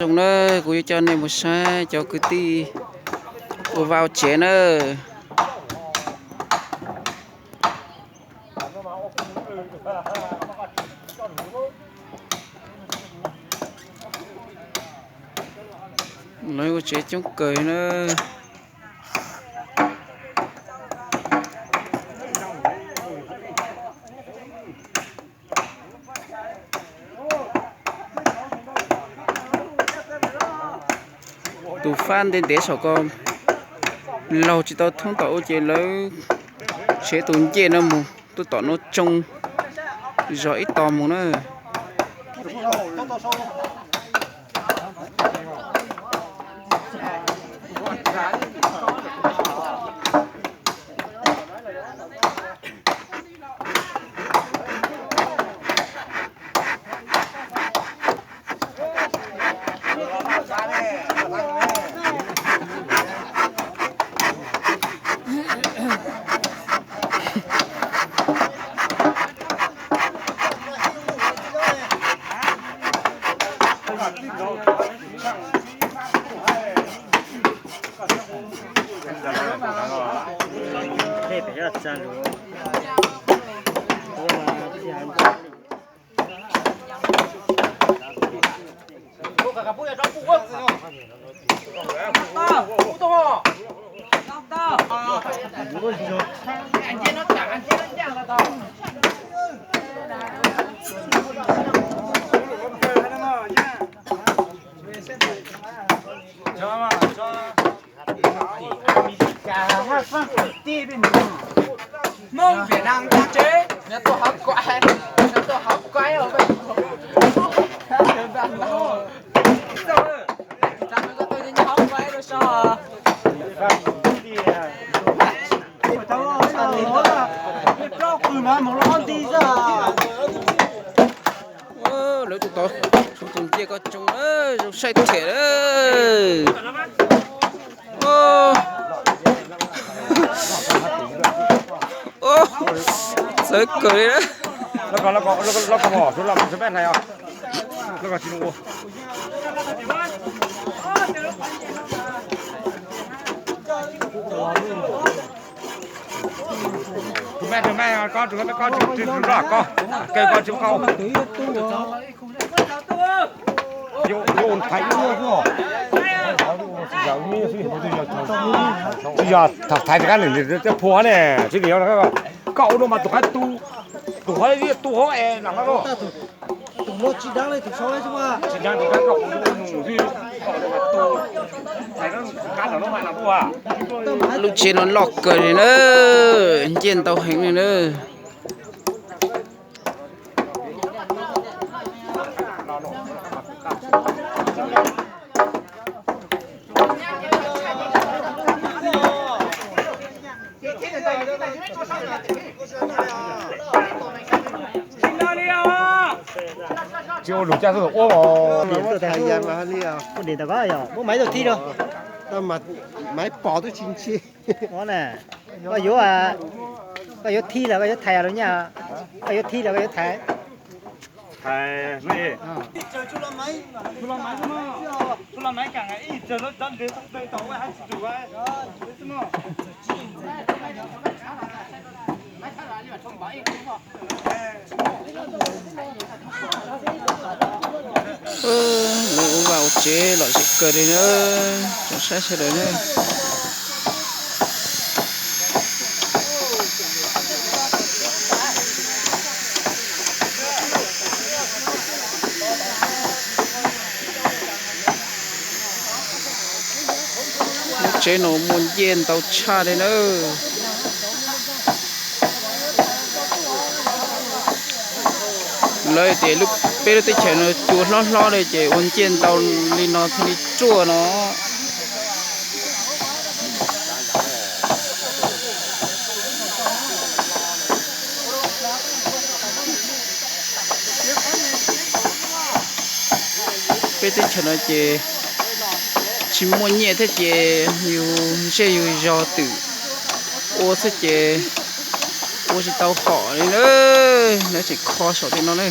Zoo na, kuv yuav coj nej mus saib cov kwv tij ua vaj ua tsev na. Lawv ua tsev coob kawg na. Tus fab ntev ntev saum ko laug tsis tau thoob tom ub ces lawv tsev tus ncej no mus tuaj tom no tsoo zog ib tog mus na. Hmoob Việt Nam ta chế, nó tôi học quái, nó tôi học quái rồi. Sao nó có tôi như học quái rồi sao? Lawv tus tod, tus ncej ko tsoo, zoo saib thiab. Txawv kawg li na. Tus me, tus me, koj tus me, koj tus me, koj, koj tus me, koj. Tsis yog thaiv rov qab nws phuav ne, tsis li koj ua no mas tus qab tu, tus qab tu hov es lam no. Lub tsev no loj kawg li na, ncej ntau heev li na. Tsis ua lus caj xwb ua os. Ua dim tau ko yog muab maiv tau thib rau. Maiv pom twb tsis ntsia. Koj yuav, koj yuav thib los koj yuav thaiv los nyaj? Koj yuav thib los koj yuav thaiv? Lawv ua vaj ua tsev lom zem kawg li na, tsoom saib sawv daws na. Lub tsev no muaj ncej ntau tshaj li na. Lawv tias peb lub teb chaws no cua hlob hlob li ces ua ncej ntau li no thiaj li ruaj no. Peb teb chaws no ces tsis muaj nyiaj thiab ces yus zej yus zog twm ua xwb ces ua tsis tau hom li na. Lawv tseem kho saum tej no na.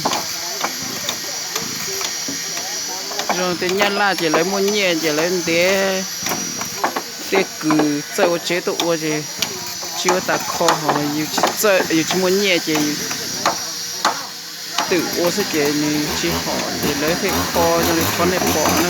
Zoo tias Nyab Laj ces lawv muaj nyiaj ces lawv ntiav tej kws txawj ua tsev tuaj ua ces tsis ua tas kho, ho yus tsis muaj nyiaj ces twm ua xwb ces nws tsis hom ces lawv thiaj kho zoo li qhov nej pom na.